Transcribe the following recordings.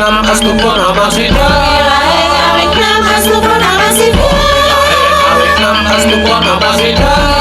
Nam astupon amasida. Awik nam astupon amasida.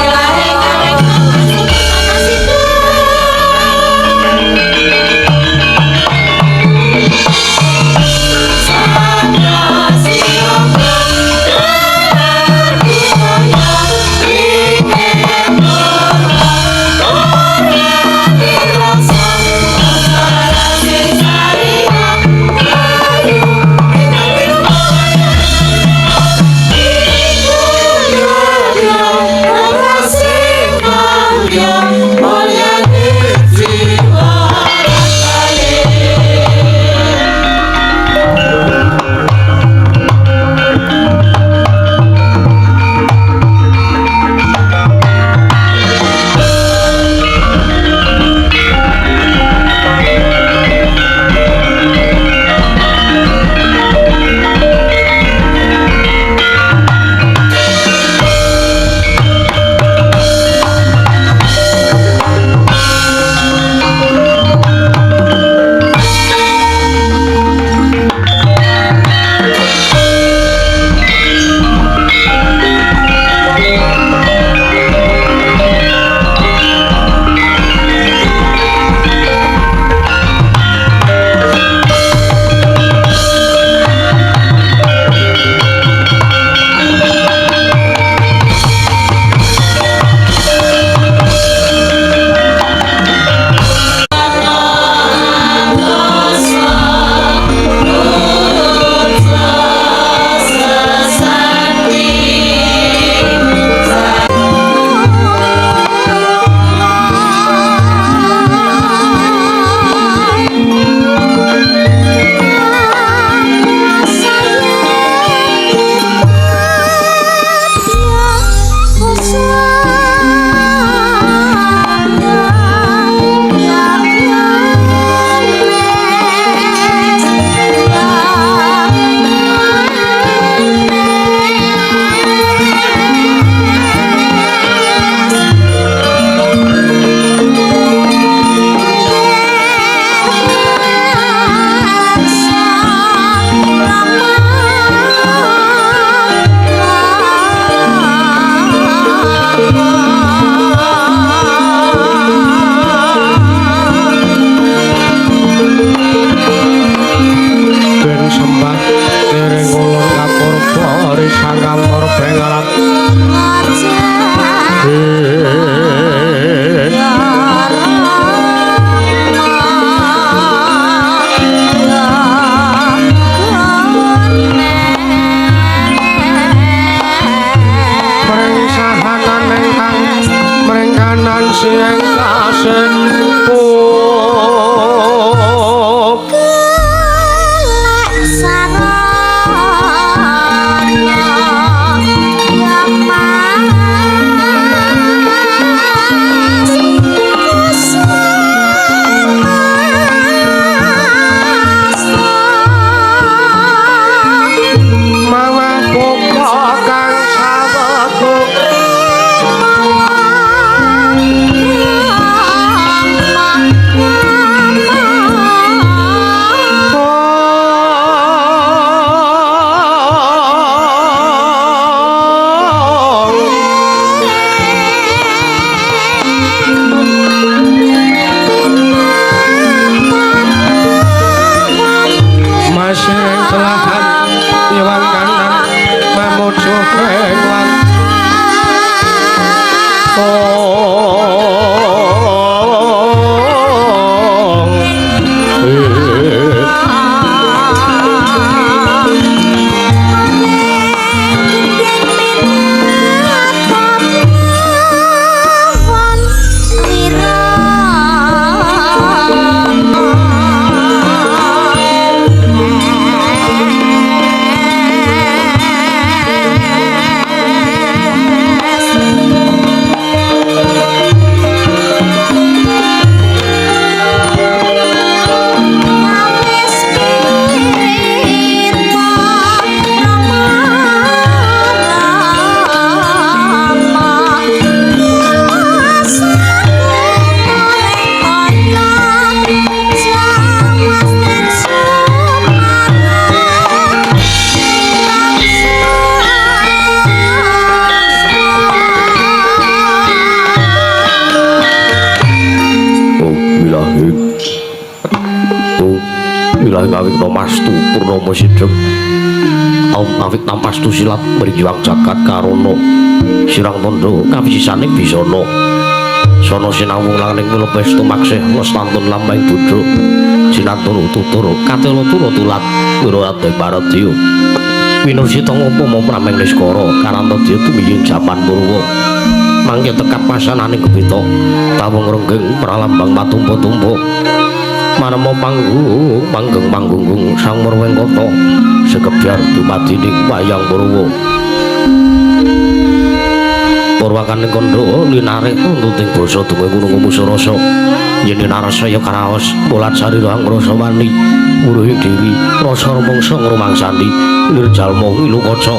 Wilahe oh wilahe awit mastu purnama sidhem awit nampastu silat mrijiwang jagat karana sirang tandha kawisisane bisana sono sinawung langing mula pestu maksih lestantun lambang bodho sinaturu tutur katela tura tulat wirate paradya winursita ngupama prameng niskara karantadya tumiying jaman purwa mangke tekap pasananing gepita tawung renggeng pralambang matumpa-tumpa manema panggung manggeng panggunggung sang murwengkata sekebyar dumadining wayang purwa purwakaning kandha linarik tuntuting basa dunge gunung musarasa yen narasaya karaos mulat sarira angrasa wani wuruhing dewi rasa rumangsa ngrumangsani lir jalma ngilu kaca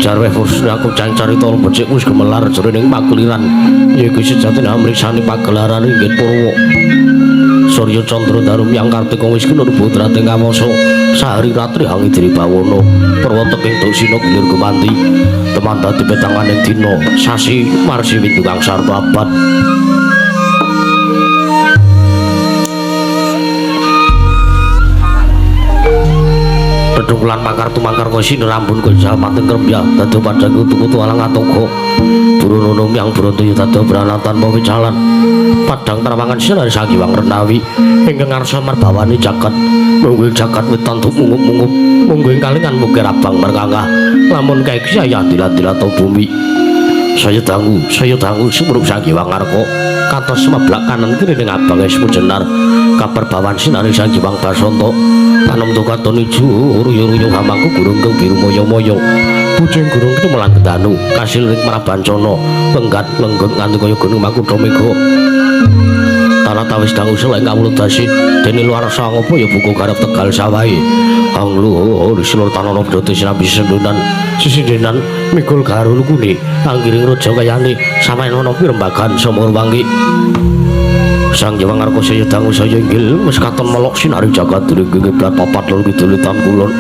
jarweh aku cang carita becik wis gemelar jroning pakuliran yaiku sejatine amriksani pagelaran inggih purwa Surya Candra Darum yang Kartika wis kinur putrating kawasa sahari ratri hangidri bawana purwa teping dosina gilir gumanti teman dadi petanganing dina sasi marsi windu kang sarta abad Pedhungkulan mangkar tumangkar kaya rambun kaya pating krembyah dadi padhang kutu-kutu alang atoga burunono yang brontoyo dadi brana tanpa wicalan padhang trawangan sinar Sang Hyang Renawi ingkang ngarsa marbawani jagat mungguing jagat wetan mungup-mungup mungguing kalingan mukir abang merkangah lamun kae saya dilat-dilat bumi saya dangu sumrup Sang Hyang Ngarka kantos semeblak kanan kiri ning abang es jenar kaperbawan sinari Sang Hyang Basanta tanem katon ijo ruyu-ruyu hamangku gurung kang biru moyo-moyo bujeng gurung kemelang gedanu kasil ring Prabancana lenggat lenggut nganti kaya gunung Makutha Mega tanah tawis dangu seleng kawula dasi dene luar sangapa ya buku garap Tegal sawahe angluhur selur tanana brate sinambi sendunan sisindenan mikul garul kune anggiring raja kayane samaen ana pirembagan sumur wangi Sang Hyang Ngarka saya dangu saya inggil wis katon melok sinari jagat ringking kiblat papat lor kidul tan kulon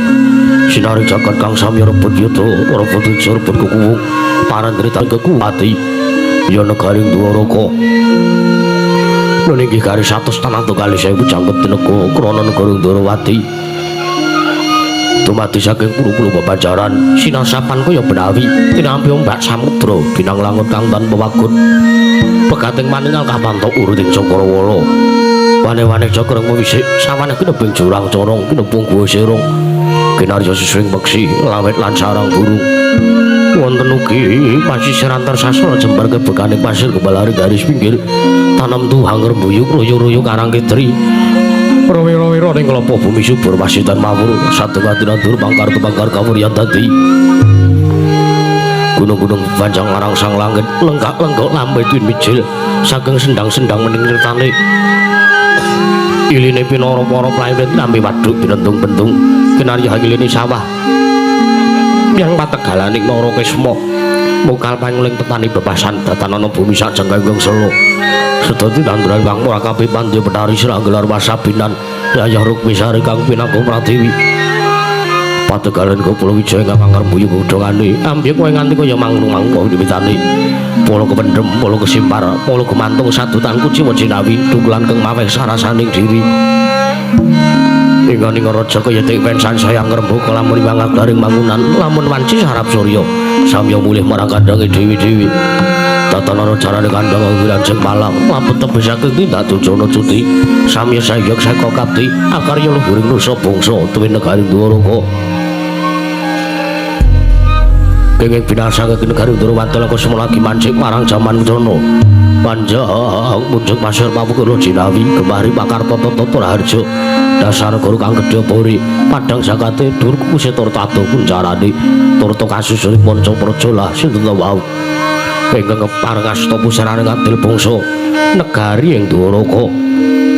sinari jagat kang samya rebut yuda rebut ijur rebut kukuwung parandrita kekuwati ya negaring Dwaraka nggih garis 100 tanah kali sewu jangkep tinega krana negara Ndorowati dumadi saking puru-puru bebajaran sinasapan kaya benawi tinampi ombak samudra binang langut kang tanpa wagut pegating maningal kapantok uruting Cakrawala wane-wane cakra wisik sawane kinebing jurang corong kinepung guwa serong kinarya siswing peksi lawet lan sarang burung wonten ugi pasisir antar sastra jembar kebekane pasir kebelari garis pinggir tanem tuhang rembuyuk royo-royo karang kitri Rawira-wira ning klapa bumi subur wasitan mawur sadunga tinandur pangkar tumangkar kawuryan dadi gunung-gunung panjang larang sang langit lenggak-lenggok lambe twin mijil saking sendang-sendang mening nirtane iline pinara para planet lambe waduk binentung-bentung kinarya iline sawah yang pategalaning Nara Kisma mukal panguling petani bebasan datanana bumi sak jengkeng selo sedaya tanduran kang ora kabeh pandya petari sranggelar wasabinan yayah Rukmisari kang pinanggung pratiwi pategalan Kepala Wijaya kang ngrembuyung godhongane ambyek kowe nganti kaya mangrung-mangrung wiwitane polo kependhem polo kesimpar polo gemantung sadutan kuciwa jinawi dukulan kang maweh sarasaning diri ingkang raja kaya tepen sansaya ngrembaka lamun wangagaring mangunan lamun wanci sarap surya samya mulih marang kandhange dewi-dewi tatanana carane kandhang wilanjeng malang mabet tebih saking tindak tujana cuti samya sayok saka kapti akarya luhuring nusa bangsa tuwin negari Dwaraka kenging binasake negari Dwarawati lan lagi mancik marang jaman Udana panjang munjuk pasir pawukura jinawi gemari pakar tata tata raharja dasar guru kang gedhe puri padhang zakate dur kusetur tatu kuncarane turta kasusuri panca praja lah sinten wau ingkang kepareng asta pusarane ngadil bangsa negari ing Dwaraka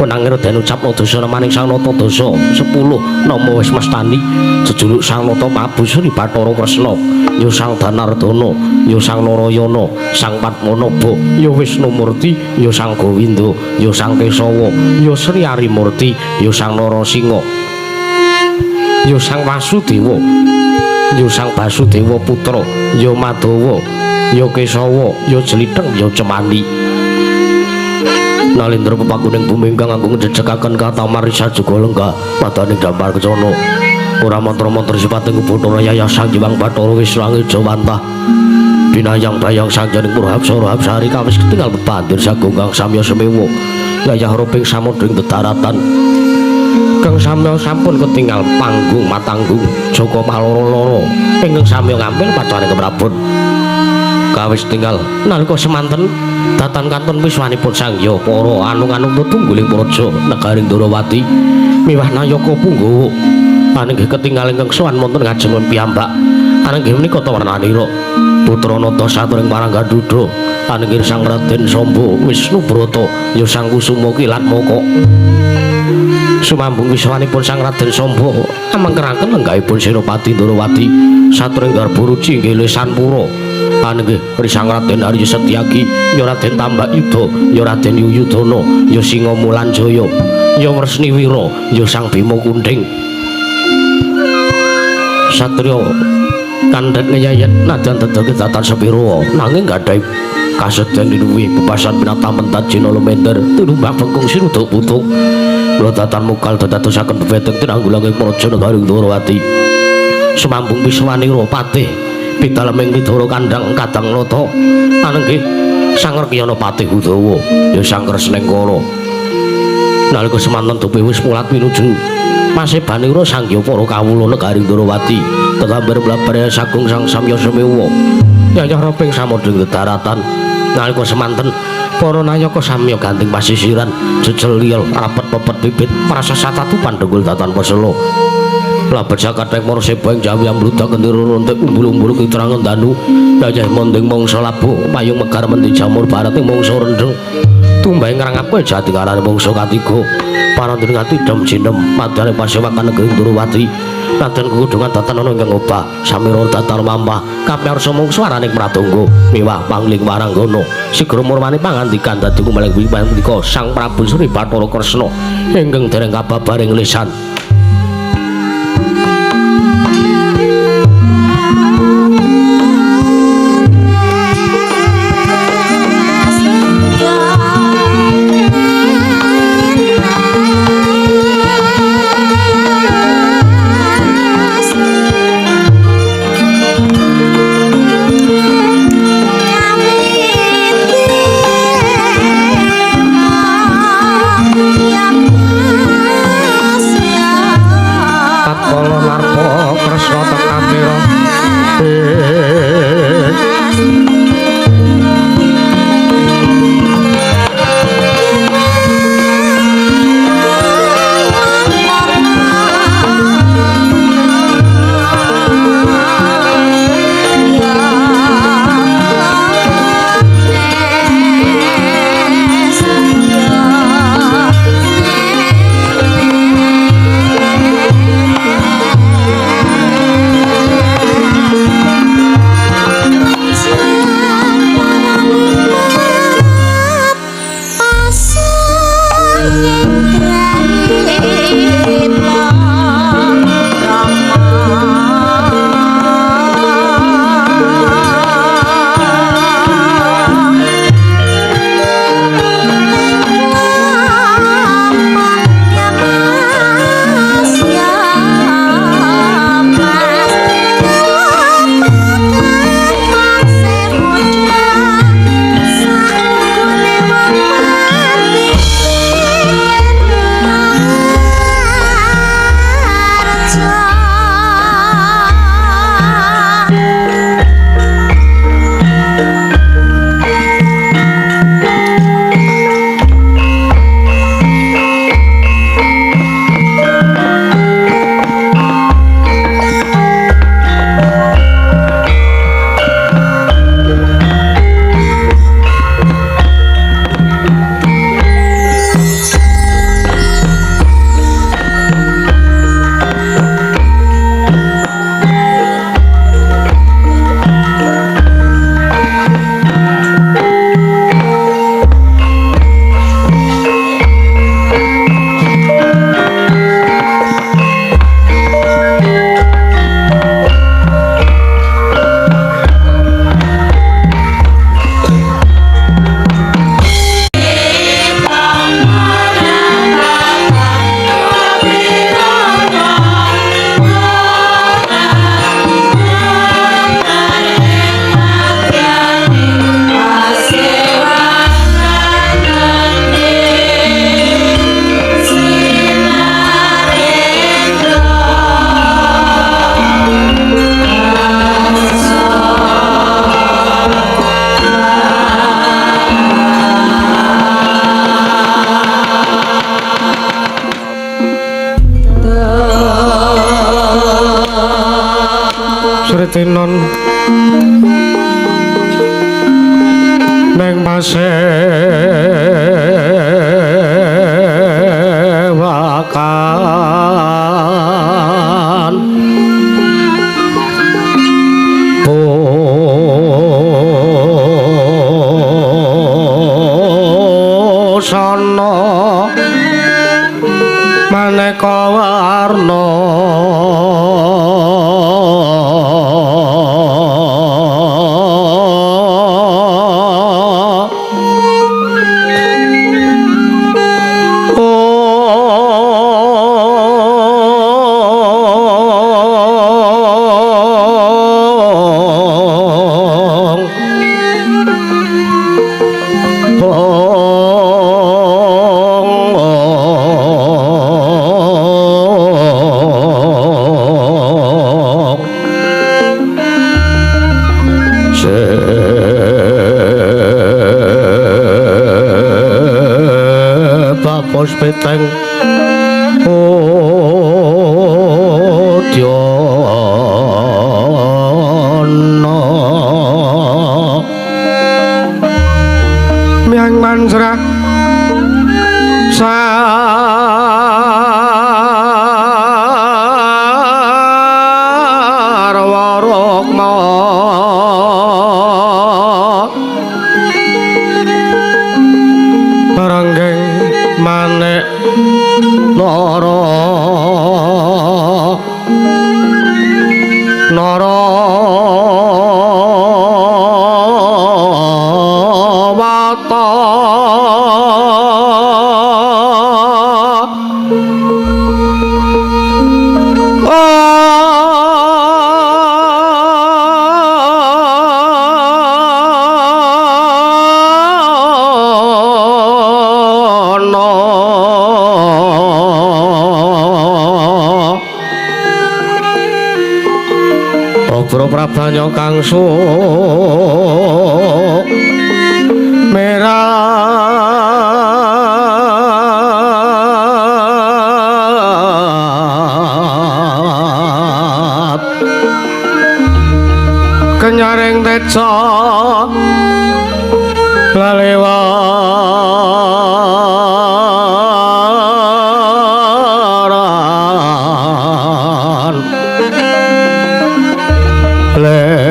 wenangira den ucapna dosa nemaning Sang Nata Dasa 10 nama wis mestani jejuluk Sang Nata Prabu Sri Bathara Kresna ya Sang Danardana ya Sang Narayana Sang Padmanaba ya Wisnumurti ya Sang Gowinda ya Sang Kesawa ya Sri Arimurti ya Sang Narasinga ya Sang Wasudewa ya Sang Basudewa Putra ya Madhawa ya Kesawa ya Jlitheng ya Cemani Nalindra pepakuning bumi ingkang agung jejekaken katamar sajuga lenggah padaning dampar kecana. Ora mantra-mantra sipating Bathara Yayah Sang Hyang Bathara Wisnu Jawantah. Binayang bayang sangjaning Purhapsara Hapsari kawis ketinggal bebandir sagung kang samya semewa. Yayah roping samudra ing dedaratan. Kang samya sampun ketinggal panggung matanggung Joko maloro-loro ingkang samya ngampil pacane keprabon. Kawis tinggal nalika semanten datan kantun wiswanipun sangya para anung-anung tetungguling praja negaring Ndorowati miwah nayaka punggawa anenggih ketinggal ingkang sowan wonten ngajeng piyambak anenggih menika tawernanira putra nata saturing Maranggaduda anenggih Sang Raden Samba Wisnu Brata ya Sang Kusuma Kilatmaka. Sumambung wiswanipun Sang Raden Samba amangkeraken lenggahipun Senopati Ndorowati saturing garba ruci inggih Lesanpura anenggih Sang Raden Arya Setyaki ya Raden Tambak Yuda ya Raden Yuyudana ya Singa Mulanjaya ya Wresniwira ya Sang Bima Kunding. Satriya kandhet ngeyayet nadyan dedoke datan sepira nanging gadhahi kasedyan linuwih bebasan pinatamen tajina lumender tinumbang bengkung siruduk putung kula datan mukal dadadosaken bebeteng tinanggulang ing praja negaring Ndorowati. Sumambung wiswanira patih pidaleming Widara kandhang kadang nata anenggih Sang Rekyana Patih Udawa ya Sang Kresnengkara. Nalika semanten dupe wis mulat pinuju pasebanira sangya para kawula negaring Ndorowati tegambar blabar sagung sang samya semewa yayah roping samudra dedaratan. Nalika semanten para nayaka samya ganting pasisiran jejel liyel rapet pepet bibit prasa satatu pandhenggul datan pesela. Labet sakathek para seba ing jawi ambludak gendera runtik umbul-umbul kitrangan danu yayah monding mangsa labuh payung megar mendi jamur barat ing mangsa rendheng tumbahe ngrangap jati karane mangsa katiga parandene ngati dem jinem madane pasewakan negeri Ndorowati nadyan kekudungan datan ana ingkang obah samira datan mampah kapyarsa mangsa araning pratangga miwah pangling waranggana sigra murwani pangandikan dadi kumeleng punika Sang Prabu Sri Bathara Kresna ingkang dereng kababaring lisan. Yeah. Ketinon neng pasewakan busana maneka warna Peteng Udyana Miang Manjra Sarwa Rukma Ranggeng Manik Nara Nara Wata Bro Prabanya kang sumerat kenyaring teca lalewaran ler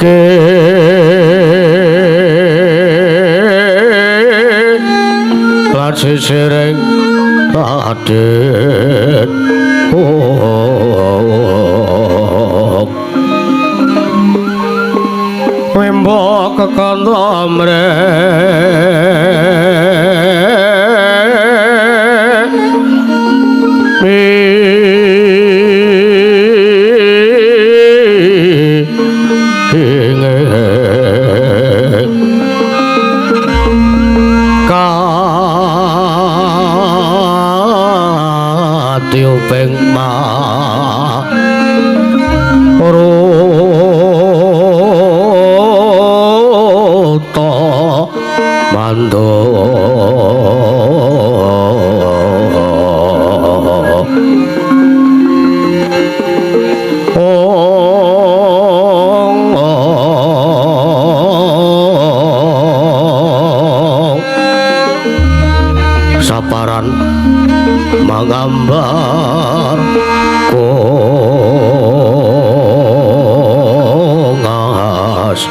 ke sisiring Raden Wembo kekandha Katiuping maruta mando saparan mangambar kongas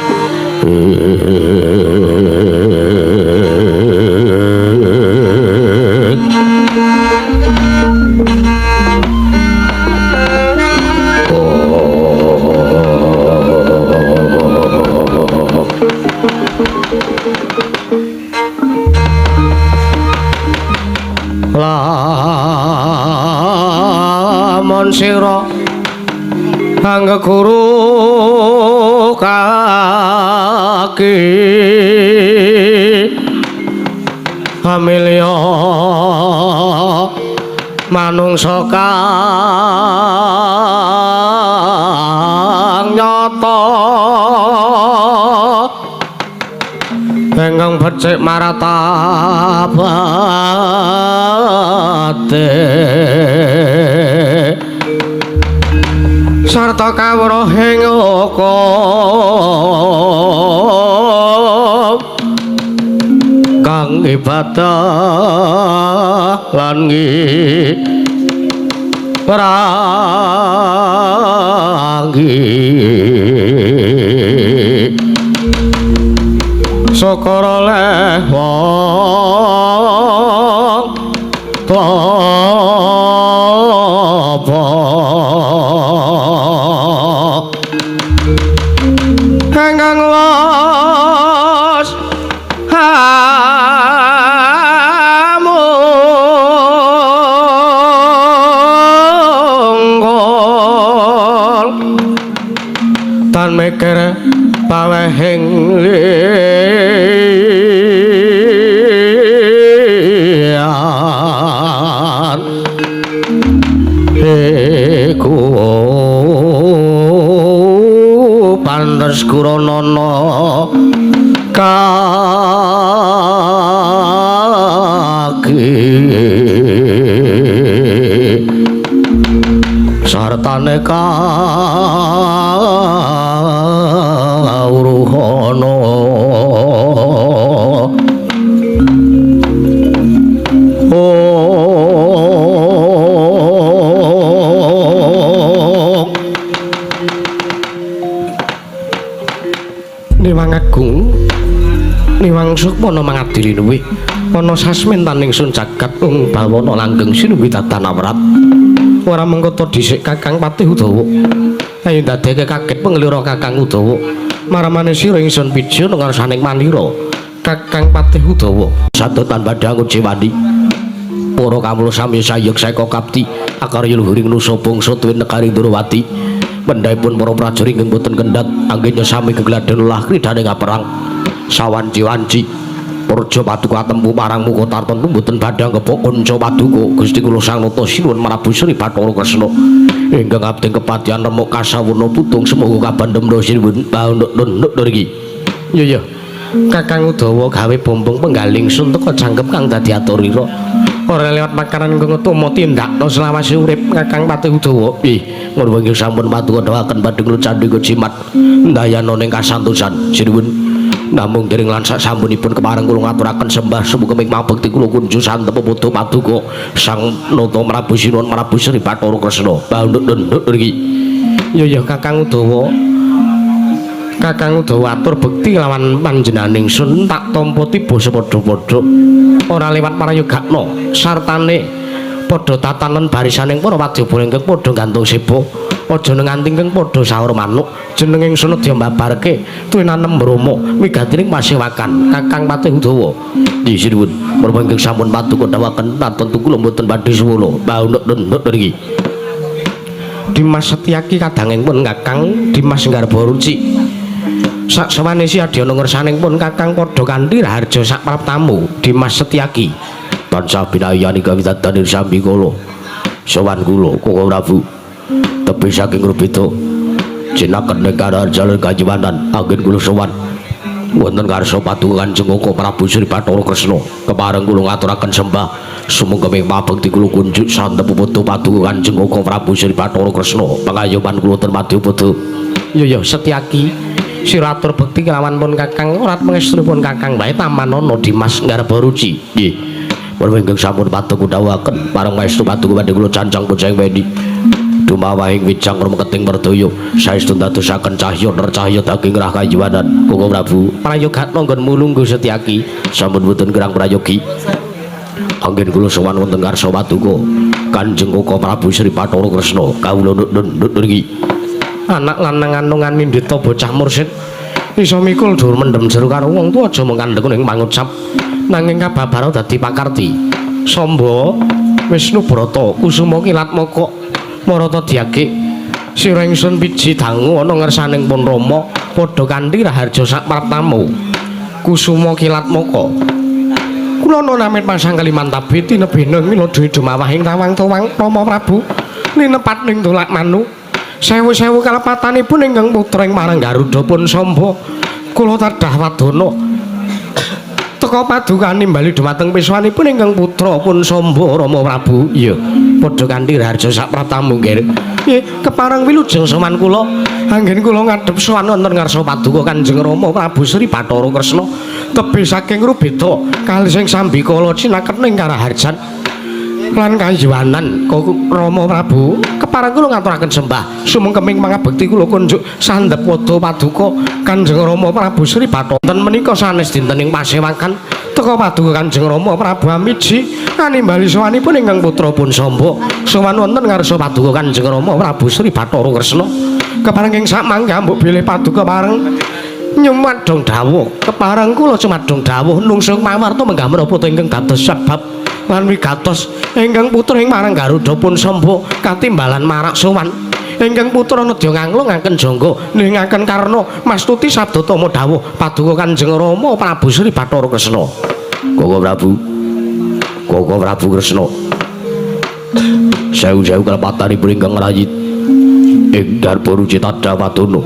lamun sira angga guru kaki amilya manungsa kang nyata Ingkang becik maratabate sarta kawruhing hukum kang ibadah lan ngrangi syukur oleh wong tapa ingkang was hamunggul tan mikir pawehing liyan iku pantes kuranana kaki sartane kawruhana. Niwang Agung Niwang Sukmana mangadili luwih ana sasmentaning ingsun jagat ung bawana langgeng sinuwi tatan awrat ora mengkoto dhisik Kakang Patih Udawa. Ayo ndadekake kaget penglira Kakang Udawa. Maramane sira ingsun pija ngarsaning manira Kakang Patih Udawa. Sadotan badhe nguciwani para kawula sami sayuk saeka kapti akarya luhuring nusa bangsa tuwin negari Ndrawati. Pendhaipun para prajurit ingkang boten kendhat anggenya sami gegladhen ulah kridhane ngaperang sawanci-wanci Praja Paduka atempu marang muka tartemtu boten badhe kepok kanca paduka Gusti kula Sang Nata sinuwun Prabu Sri Bathara Kresna ingkang abdi kepatihan remuk kasawurna putung semoga kabandhem sinuwun baunduk nriki. Iya iya Kakang Udawa gawe bombong penggaling sun teka jangkep kang dadi aturira ora lewat makanan ingkang utama tindakno selawase urip Kakang Patih Udawa. Ih ngono inggih sampun paduka doaken badhe kula candhi jimat ndayana ning kasantosan sinuwun. Namung dereng lan sak sampunipun kepareng kula ngaturaken sembah sumuga mabekti kula kunju santep padha paduka Sang Nata Prabu Sinuwun Prabu Sri Bathara Kresna. Baunduk nriki. Iya iya Kakang Udawa. Kakang Udawa atur bekti lawan panjenenganing sun tak tampa tiba sepadha-padha ora lewat parayogakna sartane padha tatanen barisaning para wadyabala ingkang padha gantung seba aja nganti ingkang padha sahur manuk jeneng ingsun nedya mbabarke tuwinanem brama migatining pasewakan Kakang Patih Udawa. Nggih sinuwun menapa ingkang sampun paduka dawuhaken tatentu kula mboten badhe suwala baunduk nriki. Dimas Setyaki kadanging pun Kakang Dimas Garba Ruci sak sawane si adhyana ngersaning pun Kakang padha kanthi raharja sak praptamu Dimas Setyaki tansah binayani kawidadan sambikala sowan kula Koko Prabu tebih saking Rubeda jinaken ing karajan kajiwanan anggen kula sowan wonten ngarsa paduka Kanjeng Koko Prabu Sri Bathara Kresna kepareng kula ngaturaken sembah sumangga mabekti kula kunjuk santep padha paduka Kanjeng Koko Prabu Sri Bathara Kresna pangayoman kula ten madyapada. Iya iya Setyaki sira atur bekti kelawan pun Kakang ora pangestupun Kakang bae tamanana Dimas Garba Ruci. Nggih. Menapa ingkang sampun paduka dawuhaken pareng maestu paduka badhe kula cancang bocah weni dumawahing wijang rumeketing merdaya saestu ndadosaken cahya nercahya daging rah kayiwanan Koko Prabu prayogatna nggon mulungguh Setyaki sampun boten kirang prayogi anggen kula sowan wonten ngarsa paduka Kanjeng Koko Prabu Sri Bathara Kresna kawula nunduk nriki. Anak lanang anungan nindita bocah mursid iso mikul dhuwur mendem jero karo wong tuwa aja mung kandhek ning pangucap nanging kababara dadi pakarti Samba Wisnu Brata Kusuma Kilatmaka Marata diagik sira ingsun piji dangu ana ngersaning pun Rama padha kanthi raharja sak praptamu Kusuma Kilatmaka kula namit pasang Kalimantabi tinebih mila dhewe dumawahing tawang-tawang Rama Prabu linepat ning Tulak Manu sewu-sewu kalepatanipun ingkang putra ing marang Garuda pun Samba kula tadah wadana Teka padukane bali dhumateng peswanipun ingkang putra pun Samba Rama Prabu. Iya, padha kanthi raharja sapratamu nggih. Nggih, kepareng wilujeng sowan kula. Anggen kula ngadhep sowan wonten ngarsa paduka Kanjeng Rama Prabu Sri Bathara Kresna. Tebih saking rubeda kalih sing sambikala cinaket ing karaharjan lan kayuwanan Rama Prabu. Kepareng kula ngaturaken sembah sumengkeming pangabekti kula kunjuk sandhep pada paduka Kanjeng Rama Prabu Sri Bathara. Wonten menika sanes dinten ing pasewakan teka paduka Kanjeng Rama Prabu Amiji animbali sowanipun ingkang putra pun Samba sowan wonten ngarsa paduka Kanjeng Rama Prabu Sri Bathara Kresna. Kepareng ing sakmangke ambuk bilih paduka pareng nyumadong dawuh. Kepareng kula cumadong dawuh nungsung pawarta menggah menapa to ingkang dados sebab lan wigatos ingkang putra ing marang Garuda pun Samba katimbalan marak sowan. Ingkang putra nedya nganglungaken jangga ningaken karna mastuti sabda tama dawuh paduka Kanjeng Rama Prabu Sri Bathara Kresna. Koko Prabu, Koko Prabu Kresna, sewu-sewu kalepatanipun ingkang ngrayit ing garba ruci Tadapadana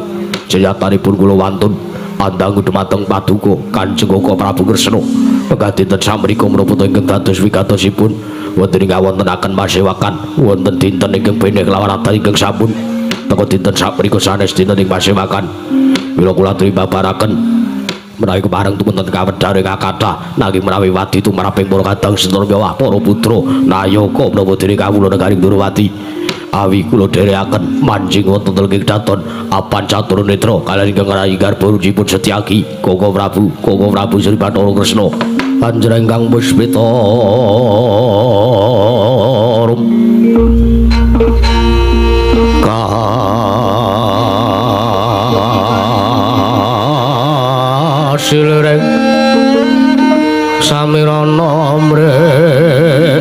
jeyatanipun kula wantun andangu dumateng paduka Kanjeng Koko Prabu Kresna. Pegah dinten samrika menapa to ingkang dados wigatosipun wonten ing kawontenaken pasewakan wonten dinten ingkang benih kelawan adat ingkang sampun teka dinten samrika sanes dinten ing pasewakan. Mila kula aturi babaraken menawi kepareng tumunten kawedhar ing kathah nanging menawi wadi tumraping para kadang sinten mewah para putra nayaka menapa dene kawula negaring Ndorowati awi kula dherekaken manjing wonten ing daton apan catur netra kaliyan ingkang rayi garba rucipun Setyaki Koko Prabu, Koko Prabu Sri Bathara Kresna panjenengan ingkang puspita rum kasilireng samirana mrek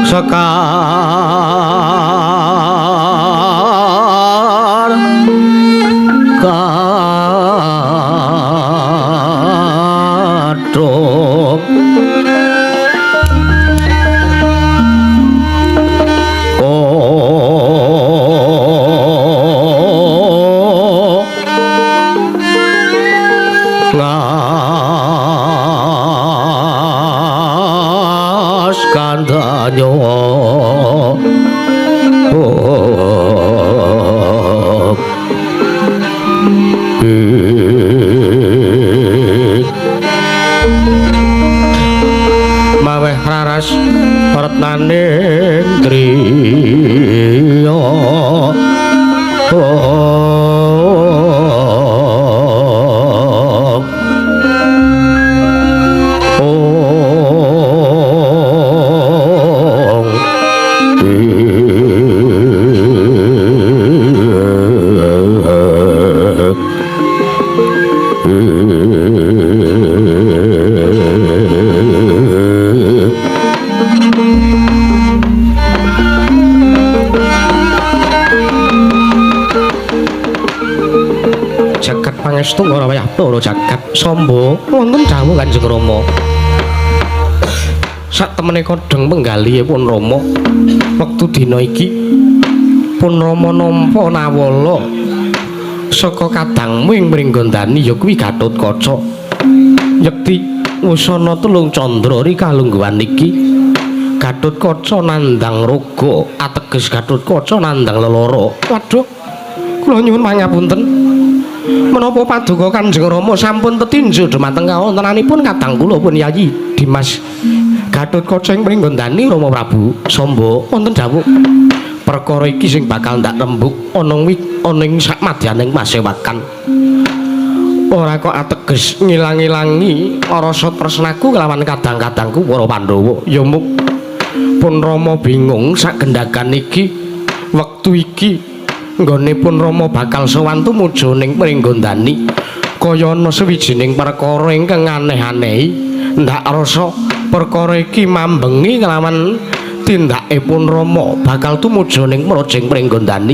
sekar kadhok ngas kandhanyo maweh raras retnaning driya. Jagat pangestu ora wayah para jagat Samba wonten dawuh Kanjeng Rama. Sak temene kodheng penggalihipun Rama wektu dina iki pun Rama nampa nawala saka kadangmu ing Mringgondani ya kuwi Gatotkaca. Yekti wusana telung candra rikalungguhan iki Gatotkaca nandhang raga ateges Gatotkaca nandhang lelara. Waduh, kula nyuwun pangapunten. Menapa paduka Kanjeng Rama sampun tetinju dhumateng kawontenanipun kadang kula pun Yayi Dimas Gatotkaca ing Pringgondani Rama Prabu Samba wonten dawuh perkara iki sing bakal ndak rembug ana ing samadyaning pasewakan. Ora kok ateges ngilang-ilangi rasa tresnaku kelawan kadang-kadangku para Pandhawa. Ya mung pun Rama bingung sak gendhagan iki wektu iki nggone pun Rama bakal sowan tumuju ning Pringgondani kaya ana sawijining perkara ingkang aneh-anehi ndak rasa perkara iki mambengi kelawan tindakipun Rama bakal tumuju ning Mrajing Pringgondani.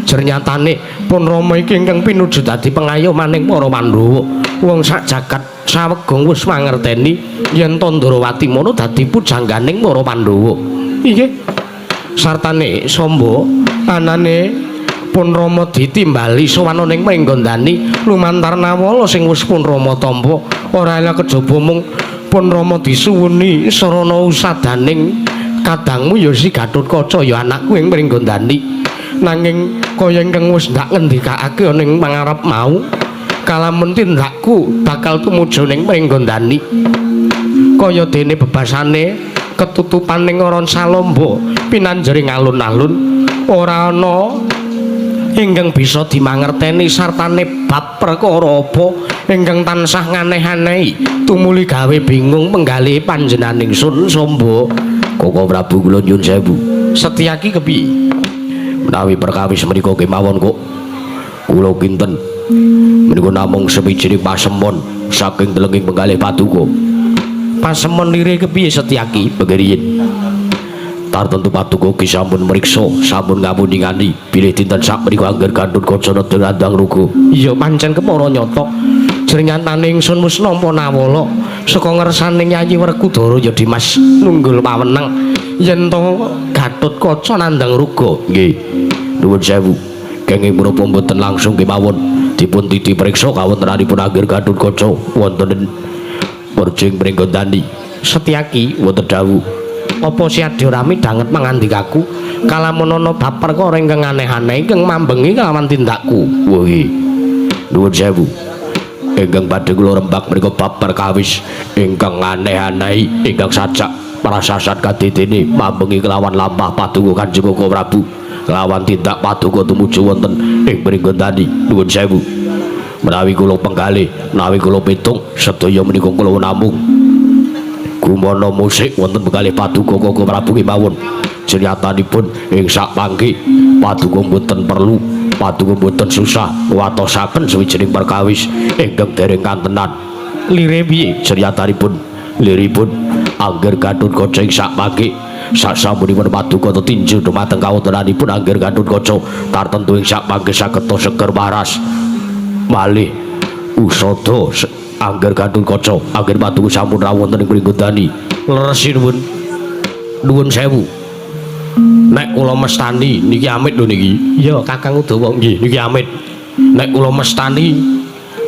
Jernyatane pun Rama iki ingkang pinuju dadi pengayomaning para Pandhawa. Wong sak jagat sawegong wis mangerteni yen Tandrawati mono dadi pujangganing para Pandhawa. Piye? Sartane Samba anane pun Rama ditimbali sowan ning Pringgondani lumantar nawala sing wis pun Rama tampa ora elok kejaba mung pun Rama disuwuni sarana usadaning kadangmu ya si Gathotkaca ya anakku ing Pringgondani nanging kaya ingkang wis ndak ngendikake ning pangarep mau kalamun tindakku bakal tumuju ning Pringgondani kaya dene bebasane ketutupaning aran salamba pinanjering alun-alun ora ana ingkang bisa dimangerteni sartane bab perkara apa ingkang tansah nganeh-anehi tumuli gawe bingung penggalih panjenenganing sun Samba. Koko Prabu kula nyuwun sewu. Setyaki kepiye? Menawi perkawis menika kemawon kok kula kinten menika namung sewijining pasemon saking telenging penggalih paduka. Pasemon lire kepiye Setyaki? Begeriyin tartentu paduka ki sampun mriksa sampun ngapuningani bilih dinten sakmenika angger Gathotkaca nedha nandhang ruga. Iya pancen kepara nyata jrenyatane ingsun wis nampa nawala saka ngersane Yayi Werkudara ya Dimas nunggul pawenang yen to Gathotkaca nandhang ruga. Nggih nuwun sewu kenging menapa mboten langsung kemawon dipun titi priksa kawontenanipun angger Gathotkaca wonten perjing Pringgondani. Setyaki wonten dawuh apa siadya rami danget mangandikaku kalamun ana bab perkara ingkang aneh-aneh ingkang mambengi kelawan tindakku. Wah nuwun sewu ingkang badhe kula rembak menika bab perkawis ingkang aneh-aneh ingkang sajak prasasat kadidene mambengi kelawan lampah paduka Kanjeng Koko Prabu kelawan tindak paduka tumuju wonten ing Pringgondani. Nuwun sewu menawi kula penggalih menawi kula pitung sedaya menika kula namung gumana musik wonten penggalih paduka Koko Prabu kemawon. Jenyatanipun ing sak pangki paduka mboten perlu paduka mboten susah watosaken sawijining perkawis ingkang dereng kantenan. Lire piye? Jenyatanipun liripun angger Gathotkaca ing sak pangki sasampunipun paduka tetinju dumateng kawontenanipun angger Gathotkaca tartentu ing sak pangki saged seger waras malih usada angger Gathotkaca angger paduka sampun rawuh wonten ing Pringgondani. Leres nuwun nuwun sewu nek kula mestani niki amit lho niki. Iya Kakang Udawa nggih niki amit nek kula mestani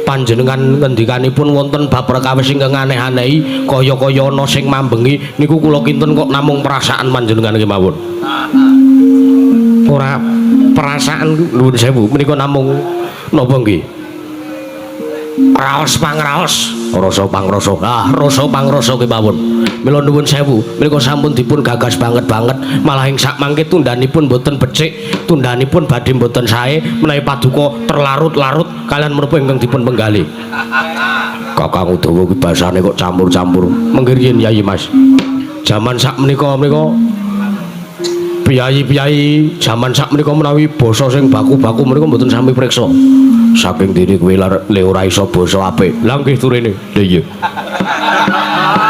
panjenengan ngendikanipun wonten bab perkawis ingkang aneh-anehi kaya-kaya ana sing mambengi niku kula kinten kok namung perasaan panjenengan kemawon. Ora perasaan nuwun sewu menika namung napa nggih raos pangraos rasa pangrasa. Ah rasa pangrasa kemawon. Mila nuwun sewu menika sampun dipun gagas banget-banget malah ing sak mangke tundhanipun mboten becik tundhanipun badhe mboten sae menawi paduka terlarut-larut kalian menapa ingkang dipun penggalih. Kakang Udawa ki basane kok campur-campur. Mengke riyin Yayi Mas jaman sak menika menika piyayi-piyayi jaman sak menika menawi basa sing baku-baku menika mboten sami priksa. Saking dene kowe le ora iso basa apik. Lah nggih turene. Lha iya.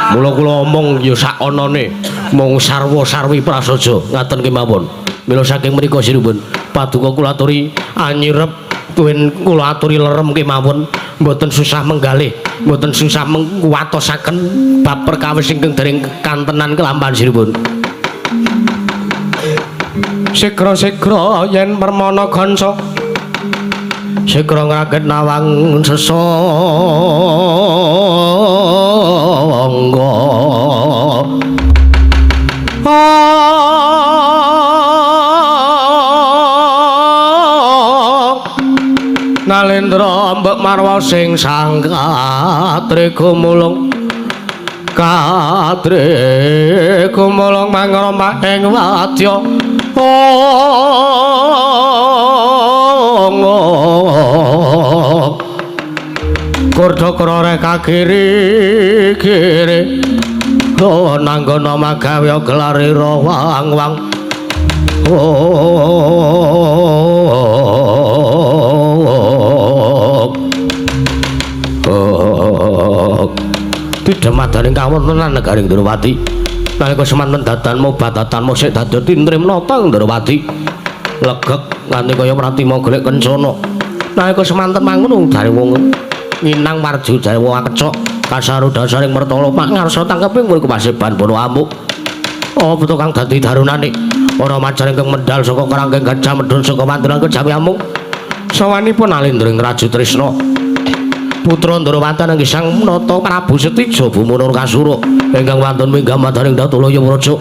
Mula kula omong ya sak onone mung sarwa sarwi prasaja ngaten kemawon. Mila saking mriku sinuwun paduka kula aturi anyirep tuwin kula aturi lerem kemawon mboten susah menggalih, mboten susah mengwatosaken bab perkawis ingkang dereng kantenan kelampahan sinuwun. Sigra-sigra yen permana kanca sigra ngraket nawang sesangga. Nalendra mbek marwa sing sang katri gumulung katri gumulung mangrompak ing wadya. Kurda krore kagiri kiri nanggana magawe gelarira wang-wang. Tidemadaning kawontenan negaring Ndrawati nalika semanten dadan mobadatan musik dadi tintrim nata Ndrawati legeg nganti kaya pratima golek kencana nalika semanten mangono jare wong nginang warju jare wong akecok kasaru dasaring mertala pangarsa tangkeping mriku paseban bono amuk. Apa to kang dadi darunane? Ora majar ingkang mendal saka kerangkeng gajah medhun saka mantulan kejawi amung. Sawanipun Alendra ing Raja Trisna. Putra Ndrawata nanging Sang Nata Prabu Setija Bumana Kasura ingkang wantun minggah madaring Datulaya Praja.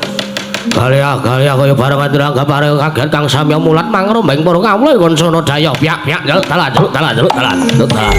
Galih-galih kaya bareng anggap bareng kaget kang samya mulat mangrombeng para kawula kancana daya pyak-pyak jaluk dalan jaluk dalan jaluk dalan jaluk dalan.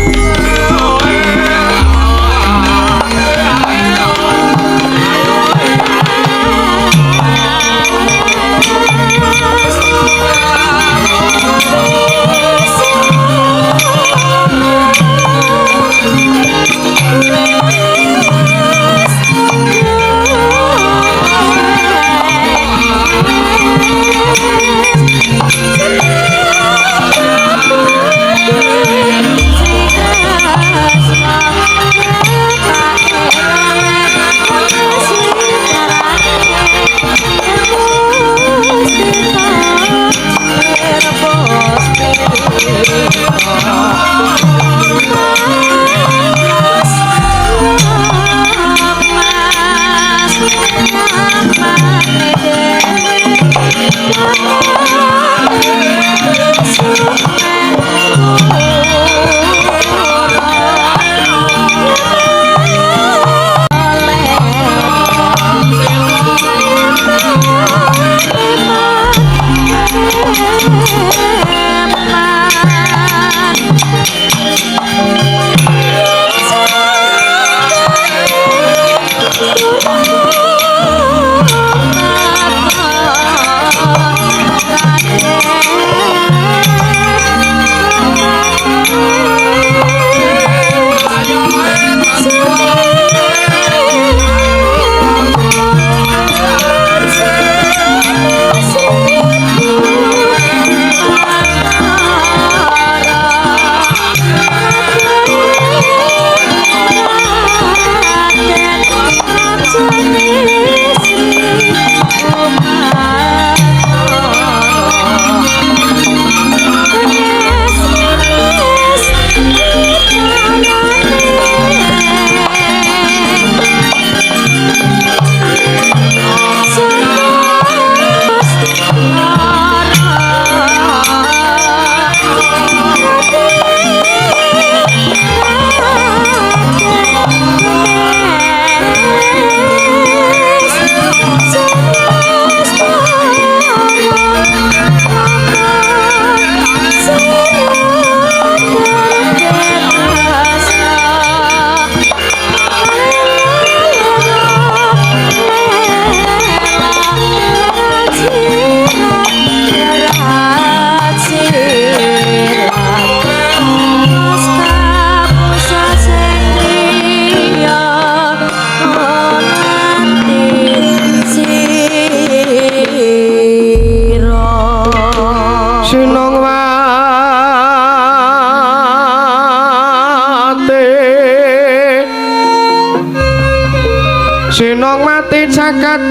Sinong mati jagat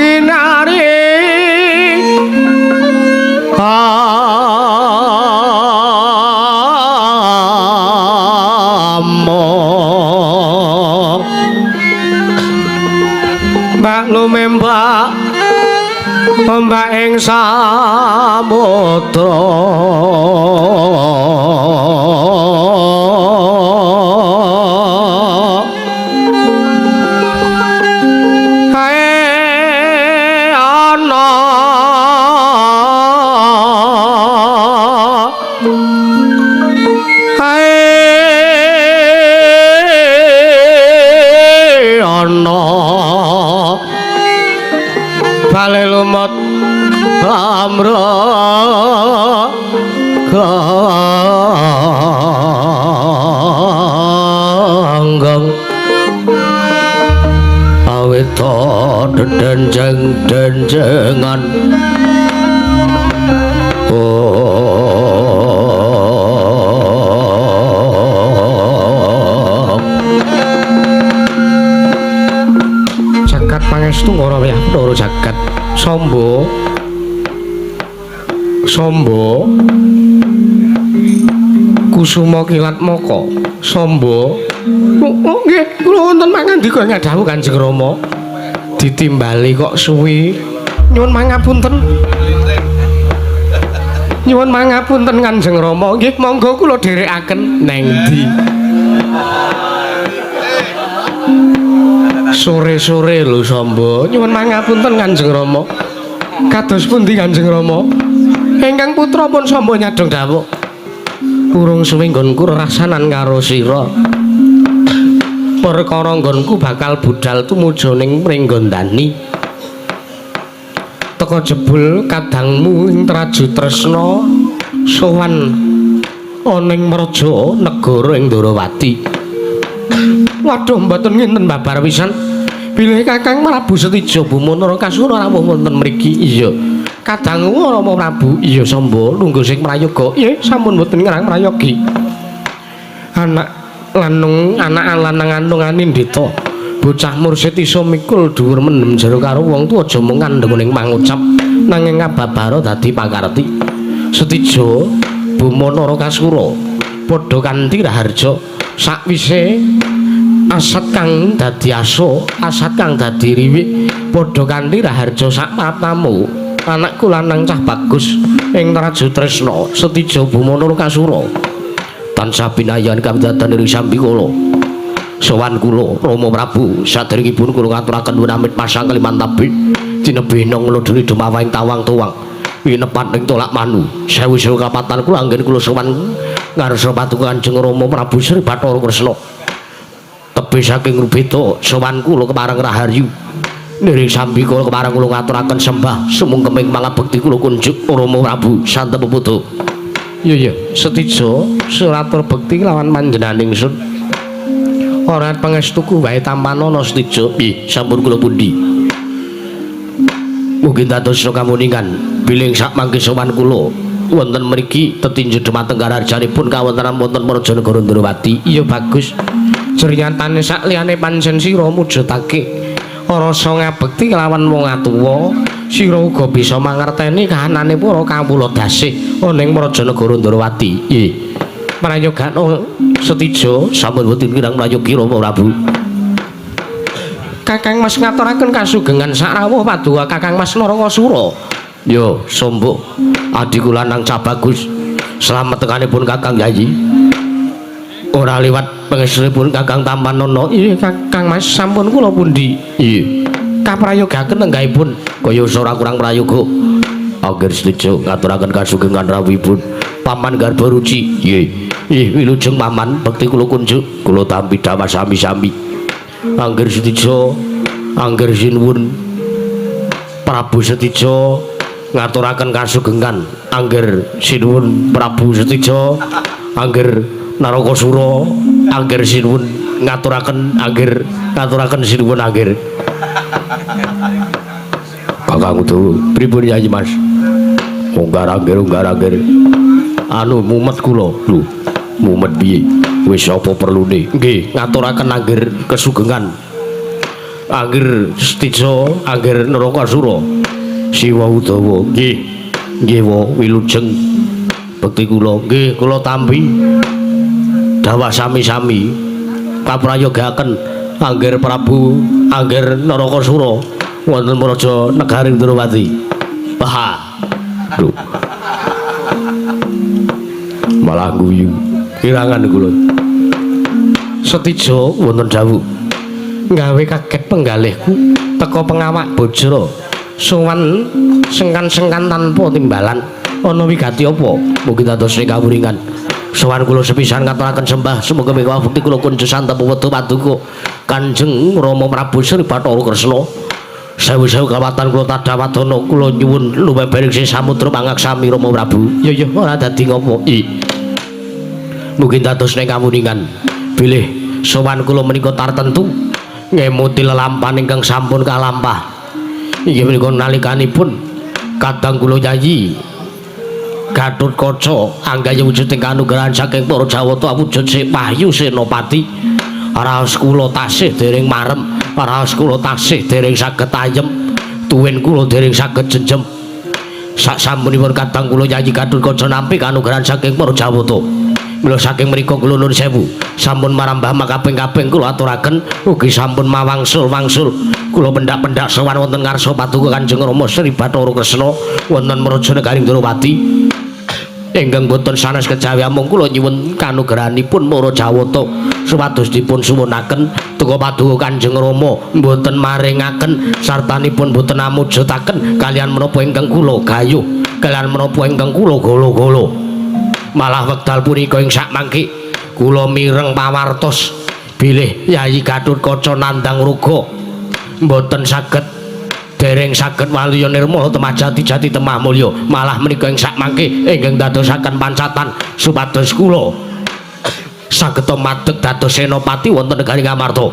kinari among mbak lumembak ombak ing samudra bale lumut amro ganggong awit dedenjeng-denjengan jagat pangestu ngara wayah Bathara jagat Samba Samba Kusuma Kilatmaka Samba. Oh nggih, kula wonten mangandika ing dawuh Kanjeng Rama. Ditimbali kok suwi. Nyuwun mangapunten. Nyuwun mangapunten Kanjeng Rama. Nggih, monggo kula dherekaken. Neng ndi? Sore-sore lho Samba. Nyuwun mangapunten Kanjeng Rama. Kados pundi Kanjeng Rama? Ingkang putra pun Samba nyadong dawuh. Urung suwe nggonku rerasanan karo sira. Perkara nggonku bakal budal tumuju ning Pringgondani. Teka jebul kadangmu ing Traju Tresna sowan ana ing Mraja negara ing Ndorowati. Waduh, mboten ngenten babar pisan. Bilih Kakang Prabu Setija Buma Narakasura rawuh wonten mriki. Iya. Kadangmu Rama Prabu. Iya Samba, lungguh sing prayoga. Iya, sampun mboten ngerang prayogi. Anak lanung, anak lanang anung anindita. Bocah mursid iso mikul dhuwur mendem jero karo wong tuwa aja mung ngandheng ning pangucap nanging ngababara dadi pakarti. Setija Buma Narakasura padha kanthi raharja sakwise asat kang dadi aso, asat kang dadi riwik padha kanthi raharja sak praptamu. Anakku lanang cah bagus ing Traju Tresna Setija Buma Narakasura tansah pinayan kawidatan ing sambikala. Sowan kula Rama Prabu saderengipun kula ngaturaken nuwun amit pasang kalimantabi tinebih nglodhoni dumawahing tawang tuwang winepat ing tolak manu sewu-sewu kapatan kula anggen kula sowan ngarsa paduka Kanjeng Rama Prabu Sri Bathara Kresna tebih saking rubeda sowan kula kepareng raharyu niring sambikala kepareng kula ngaturaken sembah sumungkeming mangabekti kula kunjuk Rama Prabu santep peputu. Iya iya Setija suratur bekti lawan panjenengan ingsun. Ora pangestuku wae tampanana Setija. Nggih, sampun kula pundi. Mugi dados kamuningan bilih sak mangke sowan kula wonten mriki tetinju dhumateng karajanipun kawontenan wonten Praja Negara Ndrawati. Iya bagus. Jeryatane sak liyane pancen sira mujudake rasa ngabekti kelawan wong atuwa, sira uga bisa mangerteni kahanane para kawula dasih ana ing Praja Negara Ndrawati. Nggih. Prayogana Setija sampun boten kirang prayogi Rama Prabu. Kakang Mas ngaturaken kasugengan sakrawuh paduka Kakang Mas Narakasura. Yo, Samba, adhiku lanang cah bagus. Slamet tekanipun Kakang Yayi. Ora liwat pangestunipun Kakang Tampanana. Iya Kakang Mas sampun kula pundi? Iya. Kaprayogaken tenggahipun kaya ora kurang prayoga. Angger Setija ngaturaken kasugengan rawuhipun Paman Garba Ruci. Nggih. Ih, wilujeng Paman, bekti kula kunjuk, kula tampi dawah sami-sami. Angger Setija, angger sinuwun Prabu Setija ngaturaken kasugengan, angger sinuwun Prabu Setija, angger Narakasura, angger sinuwun ngaturaken, angger ngaturaken sinuwun angger. Kakang Udawa, pripun Yayi Mas? Unggar angger, unggar angger. Anu mumet kula. Lho, mumet piye? Wis apa perlune? Nggih, ngaturaken angger kesugengan. Angger Setija, angger Narakasura. Siwa Udawa. Nggih. Nggih wa wilujeng bekti kula. Nggih, kula tampi. Dawah sami-sami. Kaprayogaken angger Prabu, angger Narakasura wonten Praja Negari Ndrawati. Wah. Lho. Malah guyu. Kirangan kula. Setija wonten dawuh. Gawe kaget penggalihku teka pengawak bojro. Sowan sengkan-sengkan tanpa timbalan. Ana wigati apa? Mugi dados kawuringan. Sowan kula sepisan ngaturaken sembah semoga mewah bukti kula kunjuk santep wetu paduka Kanjeng Rama Prabu Sri Bathara Kresna. Sewu-sewu kawatan kula tadawadana kula nyuwun lumebering sing samudra pangaksami Rama Prabu. Ya ya ora dadi ngopo. I. Mugi dados ning kawuningan bilih sowan kula menika tartentu ngemuti lelampahan ingkang sampun kalampah. Inggih menika nalikanipun kadang kula nyanyi Gatotkaca anggaya wujuding kanugrahan saking para Jawata wujud Wahyu Senopati. Raos kula tasih dereng marem, raos kula tasih dereng saged ayem, tuwin kula dereng saged jenjem. Sak sampunipun kadang kula nyanyi Gatotkaca nampi kanugrahan saking para Jawata. Mila saking mriku kula nuwun sewu sampun marambah makaping-kaping kula aturaken ugi sampun mawangsul-wangsul kula pendak-pendak sowan wonten ngarsa paduka Kanjeng Rama Sri Bathara Kresna wonten Mraja Negaring Ndrawati ingkang boten sanes kejawi amung kula nyuwun kanugrahanipun para Jawata supados dipun suwunaken teka paduka Kanjeng Rama boten maringaken sartanipun boten amujutaken kalian menapa ingkang kula gayuh kalian menapa ingkang kula golo-golo. Malah wekdal punika ing sakmangke kula mireng pawartos bilih Yayi Gathotkaca nandhang ruga mboten saged dereng saged waluya nirmala temah jati-jati temah mulya. Malah menika ing sakmangke ingkang dadosaken pancatan supados kula saged madeg dados senopati wonten negari Ngamarta.